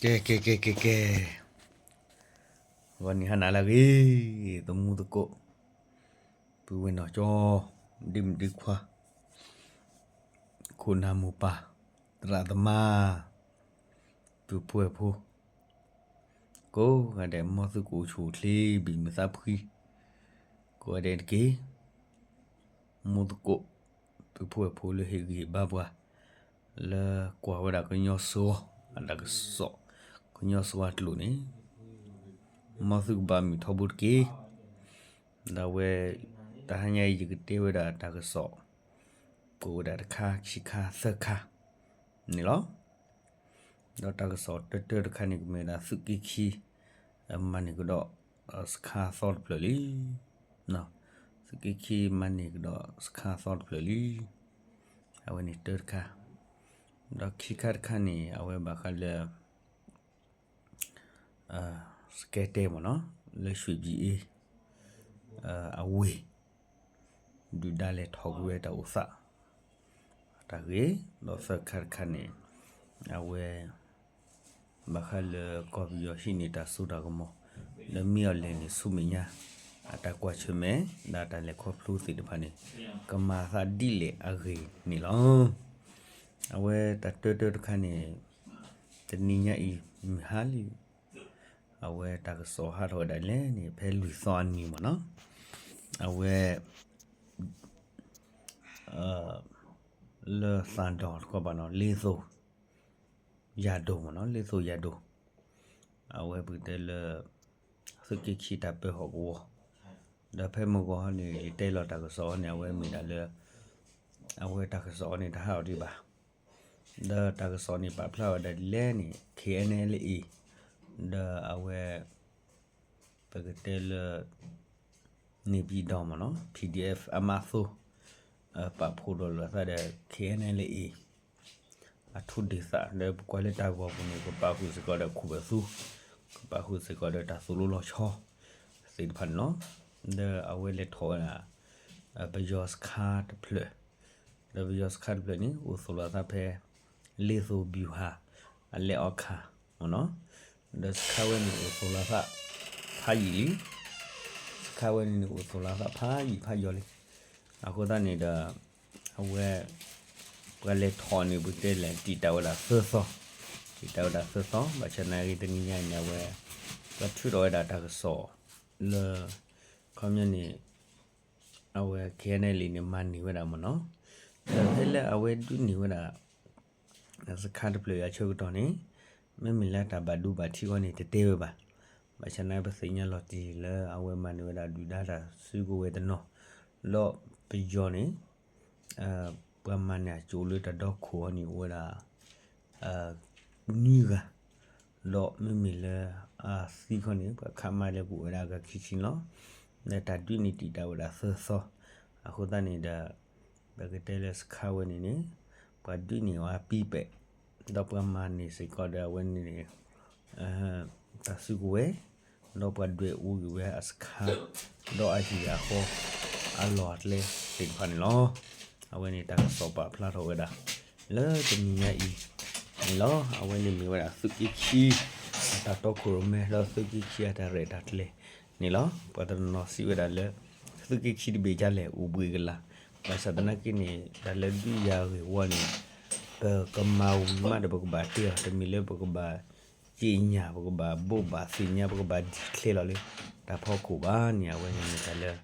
ကဲ ကဲ ကဲ ကဲ ကဲ, ဂီၤနံၤဟါနၤလၢအဂ့ၤ, သမူသကိး, ပုၢ်ဝဲၢ်နီၢ်ကၠီ, ဒ့မုၣ်ဒ့ခွါ, ခိၣ်နၢ်မိၢ်ပၢ်, သရၣ်သမါ, ပုၢ်ဖိဝဲၢ်ဖိ, ကိးဂၤဒဲး မ်သုကအိၣ်ဆူၣ်အိၣ်ချ့ ဘံၣ်မုာ်သးဖှံ, ကိးဂၤဒဲးတက့ၢ်. မူသကိး, ပုၢ်ဖိဝဲၢ်ဖိလၢဟ့ၣ်ဂံၢ်ဟ့ၣ်ဘါပှၤ, လၢကွၢ်ဝဲဒၣ်ကညီစှီၤ, အတၢ်ကစီၣ်, ကညီစှီၤအကျိာ်န့ၣ်, မ်သုကဘၣ်မုာ်ထီဘိတက့ၢ်. ဒီးဝဲ, တဟါညါအံၤယကတဲဝဲဒၣ်တၢ်ကစီၣ်, ကိးဝဲဒၣ်တခါ ခံခါ သၢခါ, န့ၣ်လီၤ. ဒီးတၢ်ကစီၣ်တၢတၢတခါန့ၣ် ကမ့ၢ်ဝဲဒၣ်သုးက့ခံ, မၤန့ၢ်ကဒီး, စခါအသီတဖျၢၣ်လံ. သုးက့ခံမၤန့ၢ်ကဒီးစခါအသီတဖျၢၣ်လံ. အဝဲန့ၣ်တၢတခါ, ဒီးခံခါတခါန့ၣ် အဝဲဘၣ်ဃးလၢ စကဲတဲမ့ၢ်နီၤ, လၢ ရွှေပြည်အေး အဝ့ၢ်, ဒုၣ်ဒါလဲၤထီၣ်ကွံာ်ဝဲတၢ်အိၣ်သး, တၢ်ဂ့ၢ်, ဒီးသၢခါတခါန့ၣ်, အဝဲ, ဘၣ်ဃးလၢကီၢ်ပယီၤဟံးန့ၢ်တၢ်စိတၢ်ကမီၤ, လၢမ့ၢ်အီၤလဲၣ်န့ၣ် ဆူမဲာ်ညါ, အတၢ်ကွၢ်ဆၢၣ်မဲာ်, ဒီးတၢ်လဲၤခီဖျိသ့ၣ်တဖၣ်န့ၣ်, ကမၤသးဒ်လဲၣ်အဂ့ၢ်န့ၣ်လီၤ. အဝဲတၢ်တၢတၢတခါန့ၣ်, တနံၤညါအံၤမုၢ်ဟါလံ, အဝဲတၢ်ကစီၣ်ဟးထီၣ်ဝဲဒၣ်လဲၣ်န့ၣ် ဖဲလွံၢ်သီအနံၤမ့ၢ်နီၤ, အဝဲ လၢသးဒီၣ်တခီဘၣ်နီၤ လ့သိးယၤဒိၣ်မ့ၢ်နီၤ လ့သိးယၤဒိၣ်, အဝဲပကတဲလၢ သုးက့ခံတၢ်ပၢဟီၣ်ကဝီၤ, ဒီးဖဲမုၢ်ဂီၤဟီန့ၣ် ယတဲလီၤတၢ်ကစီၣ်အီၤန့ၣ် အဝဲမ့ၢ်ဒၣ်လၢ အဝဲတၢ်ကစီၣ်အီၤန့ၣ် တဟးအီၤဒံးဘၣ်, ဒီးတၢ်ကစီၣ်န့ၣ် ပာ်ဖျါဝဲဒၣ်ဒ်လဲၣ်န့ၣ် KNLA ဒီးအဝဲ ပကတဲလၢ နေပြည်တော်မ့ၢ်နီၤ PDF အမးသိ ပာ်ဖှိၣ်ဒီးလိာ်သးဒီး KNLA အထူးဒေသ ဒီးပကွၢ်လၢတၢ်ဂီၤပူၤန့ၣ် ကပာ်ဃုာ်စ့ၢ်ကီးဒီးခိၣ်ဘၢၣ်သူ, ကပာ်ဃုာ်စ့ၢ်ကီးဒီးတၢ်သိၣ်လိလီၤဆီ သ့ၣ်တဖၣ်န့ၣ်လီၤ. ဒီးအဝဲလဲၤထီၣ်ဝဲဒၣ် ပယီၤစခါတဖျၢၣ်, ဒီးပယီၤစခါတဖျၢၣ်န့ၣ် အိၣ်သိၣ်လိာ်သးဖဲ လ့သိးဗျူဟာ အလဲအီခါမ့ၢ်နီၤ, ဒီးစခါဝဲန့ၣ်အိၣ်သိၣ်လိာ်သးဖးယံာ်လံ, စခါဝဲန့ၣ်န့ၣ်အိၣ်သိၣ်လိာ်သးဖးယံာ်ဖးယီၤလံ, အဃိသတးန့ၣ်ဒီး အဝဲ ပှၤလဲၤထီၣ်န့ၣ် ပတဲလဲၣ် တံာ်တာ်ဝဲဒၣ်သၢသီ, တံာ်တာ်ဝဲဒၣ်သၢသီ ဘၣ်ဆၣ်နာ်ဂ့ၤတနံၤညါအံၤန့ၣ် အဝဲ ပှၤထုးထီၣ်ဝဲဒၣ်တၢ်ကစီၣ်လၢ ခီပညီန့ၣ် အဝဲ KNLA န့ၣ် မၤန့ၢ်ဝဲဒၣ်မ့ၢ်နီၤ, ဒီးဖဲလၢအဝဲဒုးန့ၢ်ဝဲဒၣ် စခါတဖျၢၣ်အံၤအဆၢကတီၢ်န့ၣ် မ့မ့ၢ်လၢတၢ်ဘၣ်ဒိဘၣ်ထံးအဂီၢ်န့ၣ် တတဲဝဲဘၣ်. ဘၣ်ဆၣ်နာ်ပသ့ၣ်ညါလီၤတံၢ်လၢအဝဲမၤန့ၢ်ဝဲဒၣ်ဒုၣ်ဒါတၢ်စုကဝဲၤတနီၤ, ဒီးပယီၤန့ၣ် ပှၤမၤန့ၢ်အစိၤလၢတၢ်ဒီခိၣ်အီၤန့ၣ်အိၣ်ဝဲဒၣ် နွံဂၤ, ဒီးမ့မ့ၢ်လၢအသံခီန့ၣ် ပှၤခးမါလဲၤကအိၣ်ဝဲဒၣ်အဂၤခံဆံလီၤ. လၢတၢ်ဒုးန့ၣ်တံာ်တာ်ဝဲဒၣ်သၢသီ, အဃိသတးန့ၣ်ဒီး ပကတဲလၢစခါဝဲန့ၣ်န့ၣ် ပှၤဒုးန့ၢ်ဝဲပံပဲာ်, ဒီးပှၤမၤန့ၢ်စ့ၢ်ကီးဒီးအဝဲန့ၣ်န့ၣ် တၢ်စုကဝဲၤ, ဒီးပှၤဒွဲၣ်အူဂ့ၤဝဲအစခါ, ဒီးအဟံၣ်အဃီ, အလီၢ်အကျဲသ့ၣ်တဖၣ်န့ၣ်လီၤ. အဝဲန့ၣ်တၢ်ကစီၣ်ပာ်ဖျါထီၣ်ဝဲဒၣ် လၢတနံၤညါအံၤန့ၣ်လီၤ. အဝဲန့ၣ်မ့ၢ်ဝဲဒၣ်သုးက့ခံ အတၢ်တီခိၣ်ရိၣ်မဲ ဒီးသုးက့ခံအတၢ်ရဲၣ်တၢ်ကျဲၤန့ၣ်လီၤ. ပှၤတနီၤစံးဝဲဒၣ်လၢ သုးက့ခံတဘ့ၣ်ဒ်လဲၣ် အိၣ်ဘှံးကလာ်, ဘၣ်ဆၣ်သနာ်က့န့ၣ် တၢ်လၢဒုးယၤဂ့ၢ်ဝီန့ၣ် ပကမၤဝံၤမးဒီးပကဘၣ်တဲအီၤ တမ့ၢ်လၢပကဘၣ် ကြေညာ ပကဘၣ်ဘိးဘၣ်သ့ၣ်ညါ ပကဘၣ် declare လီၤလၢ တၢ်ဖီခိၣ်ဘၣ်န့ၣ် အဝဲန့ၣ်မ့ၢ်တၢ်လၢ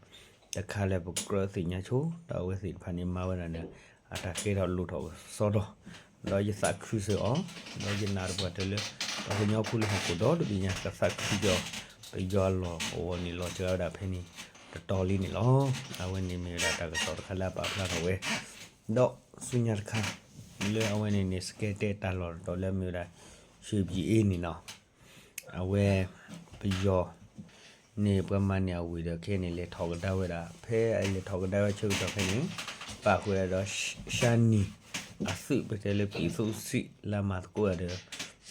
တခါလၢပကြၢးသ့ၣ်ညါဆိ ဒီးအဝဲသ့ၣ်တဖၣ်န့ၣ်မၤဝဲဒၣ်ဒီး အတၢ်ကဲထီၣ်လိၣ်ထီၣ်ကစီဒီ, ဒီးယသးခုစၢၤအီၤ, ဒီးယနာ်သပှၢ်တၢၢ်လၢ ပှၤကညီဖိလၢဟီၣ်ခိၣ်ဒီတဘ့ၣ်ညါ ကသးခုက့ၤအီၤ, ပယီၤအလီၢ်အိၣ်န့ၣ် လီၤစှၤဝဲဒၣ်ဖဲန့ၣ် တတီၤလံန့ၣ်လီၤ. အဝဲန့ၣ်မ့ၢ်ဝဲဒၣ်တၢ်ကစီၣ်တခါလၢအပာ်ဖျါထီၣ်ဝဲ ဒီးဆူညါတခါ လၢအဝဲန့ၣ်န့ၣ် စကဲတဲတၢ်လီၢ်တတီၤလၢအမ့ၢ်ဝဲဒၣ် ရွှေပြည်အေးန့ၣ်နီၤ, အဝဲ ပယီၤန့ၣ် ပှၤမၤန့ၢ်အဝ့ၢ်ဒီးခဲအံၤန့ၣ် လဲၤထီၣ်ကဒါဝဲဒၣ် ဖဲအလဲၤထီၣ်ကဒါဝဲဆၢကတီၢ်ဖဲန့ၣ် ပာ်ဃုာ်ဝဲဒၣ်ဒီး ရှမ်းနီ အသုး ပတဲလၢ ပြည်သူ့စစ် လၢအမၤသကိးဝဲဒၣ်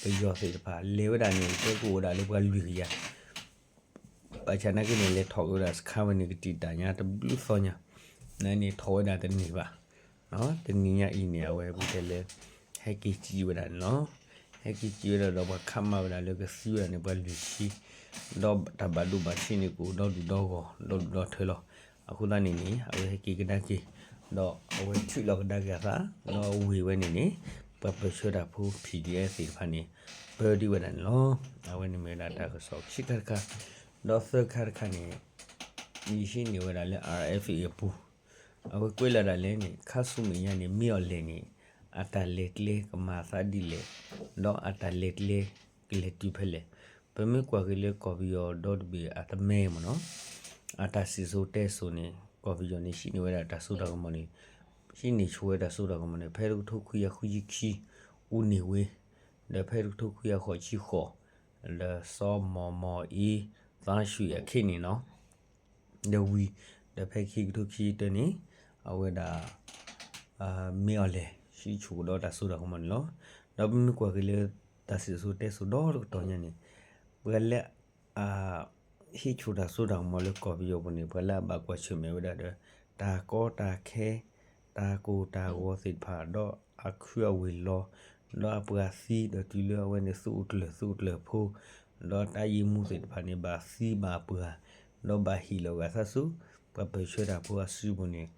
ဒီး ပယီၤသ့ၣ်တဖၣ် လဲၤဝဲဒၣ်န့ၣ် ကဲကအိၣ်ဝဲဒၣ်လၢပှၤလွံၢ်ကယၤ ဘၣ်ဆၣ်နာ်က့န့ၣ် လဲၤထီၣ်က့ၤဝဲဒၣ်စခါဝဲန့ၣ် ကတံာ်တာ်ညါတဘျုးသီညါ, နန့ၣ်ထီၣ်ဝဲဒၣ်တန့ၢ်ဘၣ်. တနံၤညါအံၤန့ၣ် အဝဲပတဲလၢ ဟဲက့ၤစံးဝဲဒၣ်န့ၣ်လီၤ. ဟဲက့ၤစံးဝဲဒၣ်ဒီးပှၤခးမၤဝဲဒၣ်လၢကသံဝဲဒၣ်န့ၣ် ပှၤလွံၢ်ဆံ, ဒီးတၢ်ဘၣ်ဒိဘၣ်ထံးန့ၣ် ကအိၣ်ဒီဒူၣ်ဒီဂီၢ် ဒီဒူၣ်ဒီထၢလီၤ. အဃိသတးန့ၣ်န့ၣ် အဝဲဟဲက့ၤကဒါက့ၤ, ဒီးအဝဲထုးလီၤကဒါက့ၤအသး, ဒီးဝ့ၢ်ဝဲန့ၣ်န့ၣ် ပှၤပၢၢ်ဆၢတၢ်ဖိ PDF သ့ၣ်တဖၣ်န့ၣ် ပၢဒံးဝဲဒၣ်န့ၣ်လီၤ. အဝဲန့ၣ်မ့ၢ်ဝဲဒၣ်တၢ်ကစီၣ်ခံခါတခါ, ဒီးသၢခါတခါန့ၣ် ယဟံးန့ၢ်ဝဲဒၣ်လၢ RFA အပူၤ အဝဲကွဲးလီၤဒၣ်လဲာ်န့ၣ် ခါဆူမဲာ်ညါန့ၣ် မ့ၢ်အီၤလဲၣ်န့ၣ် အတၢ်လဲၤကျဲကမၤအသးဒ်လဲၣ်, ဒီးအတၢ်လဲၤကျဲကလဲၤတုၤဖဲလဲၣ်. ပမ့ၢ်ကွၢ်က့ၤလၢကီၢ်ပယီၤဒီတဘ့ၣ်အတမဲမ့ၢ်နီၤ, အတၢ်စံၣ်စိၤတဲစိၤန့ၣ် ကီၢ်ပယီၤန့ၣ် ဟံးန့ၢ်ဝဲဒၣ်တၢ်စိတၢ်ကမီၤန့ၣ်, ဟံးန့ၢ်ဆိဝဲတၢ်စိတၢ်ကမီၤန့ၣ် ဖဲတကထိခွံကယၤဃုဆံခံ ဦးနေဝင်း, ဒီးဖဲတကထိခွံကယၤဃိးဆံဃိး ဒီးစီၤမီၢ်မီၢ်အ့ သန်းရွှေ အခ့န့ၣ်နီၤ ဒီးဝံၤ ဒီးဖဲခံကထိခံဆံတၢန့ၣ် အဝဲဒၣ် မ့ၢ်အီၤလဲၣ် ဟံးဆိကဒီးတၢ်စိတၢ်ကမီၤန့ၣ်လီၤ. ဒီးပမ့ၢ်ကွၢ်က့ၤလၢ တၢ်စံၣ်စိၤတဲစိၤဒီတကတီၢ်ညါန့ၣ် ပှၤလၢ အ ဟံးဆိတၢ်စိတၢ်ကမီၤလၢကီၢ်ပယီၤပူၤန့ၣ် ပှၤလၢအဘၣ်ကွၢ်ဆၢၣ်မဲာ်ဝဲဒၣ်ဒီး တၢ်ကီတၢ်ခဲ တၢ်ကိၢ်တၢ်ဂီၤသ့ၣ်တဖၣ် ဒီးအခုအဝ့ၢ်လီၤ ဒီးအပှၤသံ ဒီးတုၤလၢအဝဲန့ၣ် သုးအိၣ်ကျၢၢ် သုးအိၣ်ကျၢၢ်ဖိ ဒီးတၢ်ယံာ်မူသ့ၣ်တဖၣ်န့ၣ် ဘၣ်သံဘၣ်ပှၢ် ဒီးဘၣ်ဟ့ၣ်လီၤဂာ်သးဆူ ပှၤပၢၢ်ဆၢတၢ်ဖိအစုပူၤန့ၣ်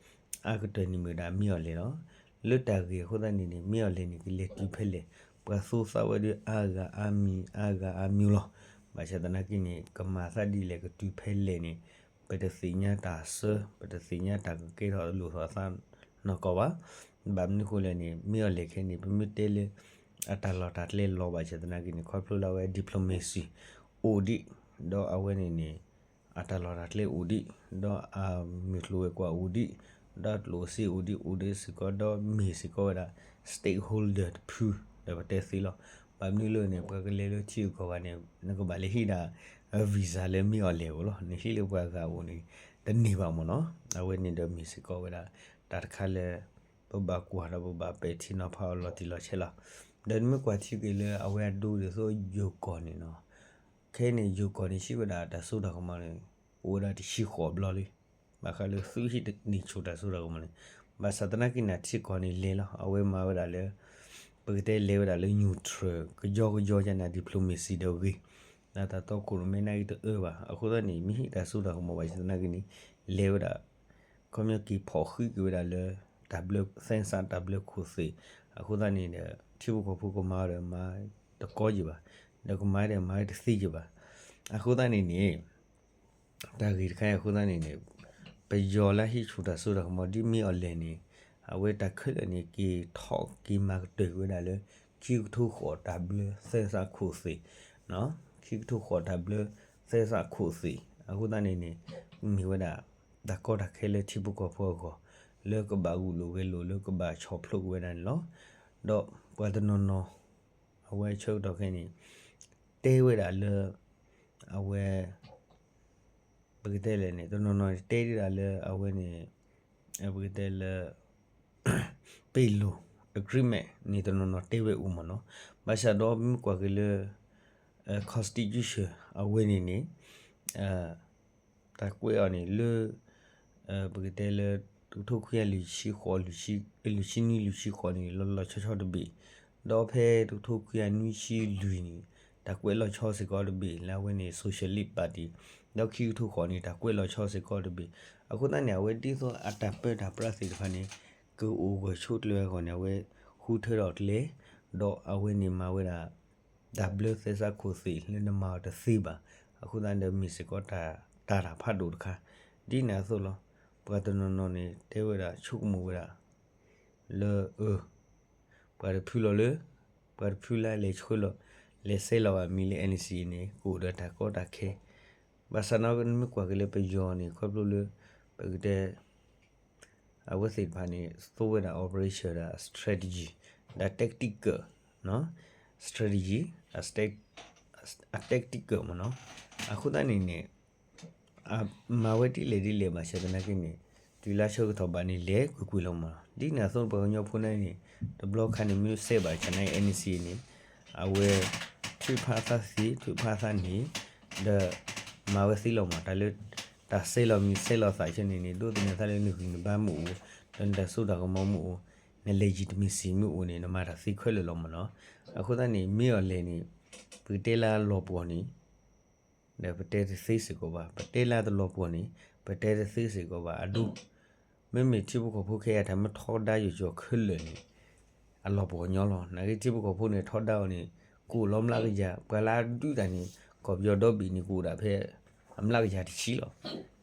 အါကတၢၢ်န့ၣ်မ့ၢ်ဝဲဒၣ်မ့ၢ်အီၤလဲၣ်လီၤ. လၢတၢ်ဂ့ၢ်အဃိသတးန့ၣ်န့ၣ် မ့ၢ်အီၤလဲၣ်န့ၣ် ကလဲၤတုၤဖဲလဲၣ် ပှၤသိသးဝဲဒၣ်အါဂၤအါမံၤ အါဂၤအါမံၤလီၤ. ဘၣ်ဆၣ်သနာ်က့န့ၣ် ကမၤသးဒ်လဲၣ် ကတုၤဖဲလဲၣ်န့ၣ် ပတသ့ၣ်ညါတၢ်ဆၢ ပတသ့ၣ်ညါတၢ်ကကဲထီၣ်လိာ်သးနီၢ်ကီၢ်ဘၣ်. ဘၣ်မနုၤဃိလဲၣ်န့ၣ် မ့ၢ်အီၤလဲၣ်ခဲန့ၣ် ပမ့ၢ်တဲလၢ အတၢ်လီၢ်တၢ်ကျဲလီၤဘၣ်ဆၣ်သနာ်က့န့ၣ် ခီဖျိလၢအဝဲ diplomacy အိၣ်ဒံး ဒီးအဝဲန့ၣ်န့ၣ် အတၢ်လီၢ်တၢ်ကျဲအိၣ်ဒံး ဒီးအမုၢ်ကျိၤဝဲၤကွာ်အိၣ်ဒံး ဒီးကျိၣ်စ့အိၣ်ဒံး အိၣ်ဒံးစ့ၢ်ကီး ဒီးမ့ၢ်စ့ၢ်ကီးဝဲဒၣ် stakeholder တဖု ဒီးပတဲသ့လီၤ. ဘၣ်မနုၤလဲၣ်န့ၣ် ပှၤကလဲၤလၢထံဂုၤကီၢ်ဂၤန့ၣ် နကဘၣ်လဲၤဟံးဒၣ် visa လၢမ့ၢ်အီၤလဲၣ်အအိၣ်လီၤ. နဟံးလၢပှၤဂၤအအိၣ်န့ၣ် တန့ၢ်ဘၣ်မ့ၢ်နီၤ. အဝဲန့ၣ်ဒီးမ့ၢ်စ့ၢ်ကီးဝဲဒၣ် တၢ်တခါလၢ ပဘၣ်ကွၢ်ဒီးပဘၣ်ပဲာ်ထံနီၤဖးအီၤလီၤတံၢ်လီၤဆဲးလီၤ. ဒီးနမ့ၢ်ကွၢ်ထံက့ၤလၢအဝဲအဒိဒ်သိးယိၤကီၢ်န့ၣ်နီၤ ခဲအံၤန့ၣ် ယိၤကီၢ်န့ၣ်ဟံးဝဲဒၣ်တၢ်စိတၢ်ကမီၤန့ၣ် အိၣ်ဝဲဒၣ်တဆံဃိးဘျီလံ. ဘၣ်ဃးလၢသုးဟံးန့ၢ်ဆိတၢ်စိတၢ်ကမီၤန့ၣ် ဘၣ်ဆၣ်သနာ်က့န့ၣ် ထံကီၢ်န့ၣ်လဲၤလီၤ. အဝဲမၤဝဲဒၣ်လၢ ပကတဲလဲၤဝဲဒၣ်လၢ neutral ကယီကယီယါန့ၣ် diplomacy ဒီးဂ့ၤ လၢတၢ်တီခိၣ်ရိၣ်မဲနာ်က့တအၢဘၣ်. အဃိသတးန့ၣ် မ့ၢ်ဟံးတၢ်စိတၢ်ကမီၤဘၣ်ဆၣ်သနာ်က့န့ၣ် လဲၤဝဲဒၣ် ခီပညီက့ၤဖီၣ်ဃံးက့ၤဝဲဒၣ်လၢ တၢ်ဘျၢသဲစးတၢ်ဘျၢခိၣ်သ့ၣ်. အဃိသတးန့ၣ်ဒီး ထံဖိကီၢ်ဖိကမၤဒီးမၤတကီယံာ်ဘၣ်, ဒီးကမၤဒီးမၤတသ့ယံာ်ဘၣ်. အဃိသတးန့ၣ်န့ၣ် တၢ်ဂ့ၢ်တခါအံၤအဃိသတးန့ၣ်န့ၣ် ပယီၤလၢဟံးဆူၣ်တၢ်စိတၢ်ကမီၤဒ်မ့ၢ်အီၤလဲၣ်န့ၣ် အဝဲတၢ်ခဲလၢာ်န့ၣ် က့ၤထီၣ်က့ၤမၤကတၢၢ်က့ၤဝဲဒၣ်လၢ ခံကထိဃိးတၢ်ဘျၢသဲစးခိၣ်သ့ၣ်, ခံကထိဃိးတၢ်ဘျၢသဲစးခိၣ်သ့ၣ်. အဃိသတးန့ၣ်န့ၣ် မ့ၢ်ဝဲဒၣ် တၢ်ကီတၢ်ခဲလၢထံဖိကီၢ်ဖိအဂီၢ် လၢကဘၣ်ဂုာ်လိာ်ဂဲၤလိာ် လၢကဘၣ်ဆီၣ်ဖျိးက့ၤဝဲဒၣ်န့ၣ်လီၤ. ဒီးပှၤတနီၤနီၤ အဝဲဆၢကတီၢ်ခဲအံၤန့ၣ် တဲဝဲဒၣ်လၢ အဝဲ ပကတဲလဲၣ်န့ၣ် တနီၤနီၤတဲဒၣ်လၢအဝဲန့ၣ် ပကတဲလၢ ပ့ၢ်လိာ် agreement န့ၣ် တနီၤနီၤတဲဝဲအိၣ်မ့ၢ်နီၤ. ဘၣ်ဆၣ်ဒီးမ့ၢ်ကွၢ်က့ၤလၢ constitution အဝဲန့ၣ်န့ၣ် တၢ်ကွဲးအီၤန့ၣ်လၢ ပကတဲလၢ တကထိခွံကယၤလွံၢ်ဆံဃိး လွံၢ်ဆံနွံ လွံၢ်ဆံဃိးန့ၣ် လီၤလီၤဆီဆီတဘ့ၣ်, ဒီးဖဲတကထိခွံကယၤနွံဆံလွံၢ်န့ၣ် တၢ်ကွဲးလီၤဆီစ့ၢ်ကီးတဘ့ၣ် လၢအဝဲန့ၣ် Socialist Party, ဒီးခံကထိဃိးန့ၣ် တၢ်ကွဲးလီၤဆီစ့ၢ်ကီးတဘ့ၣ်. အဃိသတးန့ၣ် အဝဲဒ်သိးအတၢ်ပၢတၢ်ပြးသ့ၣ်တဖၣ်န့ၣ် ကအိၣ်ဂၢၢ်ဆိးကျၢၤအဂီၢ်န့ၣ် အဝဲဃုထၢထီၣ်ကျဲ, ဒီးအဝဲန့ၣ်မၤဝဲဒၣ် တၢ်ဘျၢသဲစးခိၣ်သ့ၣ်လၢနမၤအီၤတသ့ဘၣ်. အဃိသတးဒီးမ့ၢ်စ့ၢ်ကီးတၢ် တၢ်တၢ်ဖးဒိၣ်တခါ ဒ်န့ၣ်အသိးလီၤ. ပှၤတနီၤနီၤန့ၣ် တဲဝဲဒၣ်ဆိကမိၣ်ဝဲဒၣ် လၢ ပှၤတဖုလီၤလၢ ပှၤတဖုလၢလဲၤဆှၢလီၤ လဲၤဆဲးလီၤဘၣ်မံၤလၢ NCA န့ၣ် ကအိၣ်ဒီးတၢ်ကီတၢ်ခဲ. ဘၣ်ဆၣ်နီၤ နမ့ၢ်ကွၢ်က့ၤလၢပယီၤန့ၣ် ခီဖျိလၢ ပကတဲ အဝဲသ့ၣ်တဖၣ်န့ၣ် သိဝဲဒၣ် operation ဒီး strategy ဒီး tactical, strategy အ tactical မ့ၢ်နီၤ. အဃိသတးန့ၣ်န့ၣ် မၤဝဲဒ်လဲၣ်ဒ်လဲၣ်ဘၣ်ဆၣ်သနာ်က့န့ၣ် တုၤလၢဆၢကတီၢ်ဘၣ်န့ၣ် လဲၤကွ့ၢ်ကွ့ၢ်လီၤမး. ဒ်န့ၣ်အသိးပှၤကညီဖိန့ၣ်န့ၣ် တဘျီခါန့ၣ် မ့ၢ်စဲးဘၣ်ဆၣ်န့ၣ် NCA န့ၣ် အဝဲ ထုးဖးသးသ့ ထုးဖးသးန့ၣ် ဒီး မၤဝဲသ့လီၤမး. တၢ်လၢ တၢ်ဆဲးလီၤမံၤဆဲးလီၤသးဆၢန့ၣ်န့ၣ် ဒိးသန့ၤသးလၢနဂံၢ်နဘါမ့ၢ်အိၣ် ဒီးနတၢ်စိတၢ်ကမီၤမ့ၢ်အိၣ် န legitimacy မ့ၢ်အိၣ်န့ၣ် နမၤတၢ်သ့ခဲလၢာ်လီၤမ့ၢ်နီၤ. အဃိသတးန့ၣ် မ့ၢ်အီၤလဲၣ်န့ၣ် ပကတဲလၢအလီၤပှီၢ်န့ၣ် ဒီးပတဲတသ့စ့ၢ်ကီးဘၣ်, ပတဲလၢအတလီၤပှီၢ်န့ၣ် ပတဲတသ့စ့ၢ်ကီးဘၣ်. အဒိ မ့မ့ၢ်ထံဖိကီၢ်ဖိခဲအံၤ တၢ်မ့ၢ်ထီဒါယိာ်ကီၢ်ခဲလၢာ်န့ၣ် အလီၤပှီၢ်ကညီလီၤ. နာ်က့ထံဖိကီၢ်ဖိန့ၣ် ထီဒါအီၤန့ၣ် ကအိၣ်လီၤမျးကယၤ, ပှၤလၢအဒုးတၢ်န့ၣ် ကီၢ်ပယီၤဒီဘ့ၣ်န့ၣ် ကအိၣ်ဒၣ်ဖဲအမျးကယၤတဆံလီၤ.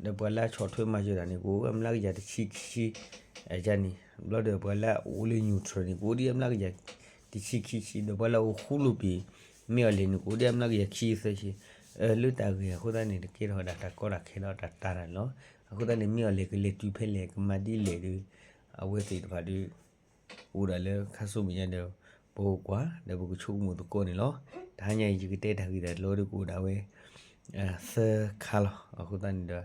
ဒီးပှၤလၢအဆီၣ်ထွဲမၤစၢၤတၢ်န့ၣ် ကအိၣ်ဝဲအမျးကယၤတဆံခံဆံ အယါန့ၣ် ဘျီဒီးပှၤလၢအအိၣ်လၢ neutral န့ၣ် ကအိၣ်ဒံးအမျးကယၤတဆံခံဆံ, ဒီးပှၤလၢအအိၣ်ဃူလိာ်ပံာ် မ့ၢ်အီၤလဲၣ်န့ၣ် ကအိၣ်ဒံးအမျးကယၤခံဆံသၢဆံ. အၢ လၢတၢ်ဂ့ၢ်အဃိသတးန့ၣ် တကဲထီၣ်ဝဲဒၣ်တၢ်ကီတၢ်ခဲဒီးတၢ်တၢ်တၢ်န့ၣ်လီၤ. အဃိသတးန့ၣ် မ့ၢ်အီၤလဲၣ်ကလဲၤတုၤဖဲလဲၣ် ကမၤဒ်လဲၣ်ဒီး အဝဲသ့ၣ်တဖၣ်ဒီး အိၣ်ဒၣ်လၢခါဆူမဲာ်ညါဒီး ပကကွၢ် ဒီးပကဆိကမိၣ်သကိးန့ၣ်လီၤ. တဟါညါအံၤ ယကတဲတၢ်ဂ့ၢ်တၢ်ကျိၤဒီးကအိၣ်ဒၣ်ဝဲ သၢခါလီၤ. အဃိသတးန့ၣ်ဒီး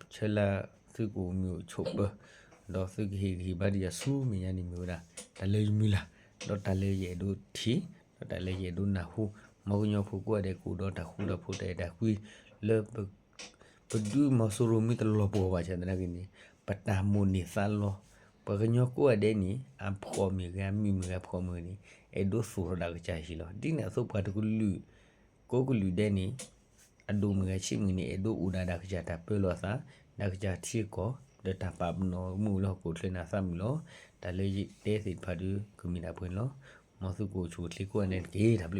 ဆၢလၢသုကအိၣ်မုာ်အိၣ်ဆိးပၢၤ ဒီးသုကဟ့ၣ်ဂံၢ်ဘါဒ်ယၤဆူမဲာ်ညါန့ၣ်မ့ၢ်ဝဲဒၣ် တၢ်လၢယမုၢ်လၢ် ဒီးတၢ်လၢယအဲၣ်ဒိးထံၣ် ဒီးတၢ်လၢယအဲၣ်ဒိးနၢ်ဟူ, မ်ကညီဖိကိးဂၤဒဲးကအိၣ်ဒီးတၢ်ဃူတၢ်ဖိးတၢ်အဲၣ်တၢ်ကွံ လၢ ပဒုးမီၤစိရိၤမ့ၢ်တလီၤပှီၢ်ဘၣ်ဆၣ်သနာ်က့န့ၣ် ပတၢ်မိၣ်န့ၢ်သးလီၤ. ပှၤကညီကိးဂၤဒဲးန့ၣ် အဖှီၣ်မ့ၢ်ဂ့ၤ အမုၢ်မ့ၢ်ဂ့ၤ အဖှီၣ်မ့ၢ်ဂ့ၤန့ၣ် အဲၣ်ဒိးသူၣ်ထီၣ်ဒၣ်ကစၢ်ဟံၣ်လီၤ. ဒ်န့ၣ်အသိးပှၤတကလုာ် ကိးကလုာ်ဒဲးန့ၣ် အဒိၣ်မ့ၢ်ဂ့ၤဆံးမ့ၢ်ဂ့ၤန့ၣ် အဲၣ်ဒိးအိၣ်ဒၣ်ဒၣ်ကစၢ်တၢ်ပၢလီၤအသး ဒၣ်ကစၢ်ထံကီၢ် ဒီးတၢ်ပာ်ပနီၣ်မ့ၢ်အိၣ်လၢဟီၣ်ခိၣ်ချၢန့ၣ်အသးမုာ်လီၤ. တၢ်လၢယတဲသ့ၣ်တဖၣ်ဒီး ကမ့ၢ်ဒၣ်ပှဲၤန့ၣ်လီၤ. မ်သုကအိၣ်ဆူၣ်အိၣ်ချ့ကိးဂၤဒဲးန့ၣ်တက့ၢ်. တၢ်ဘျုး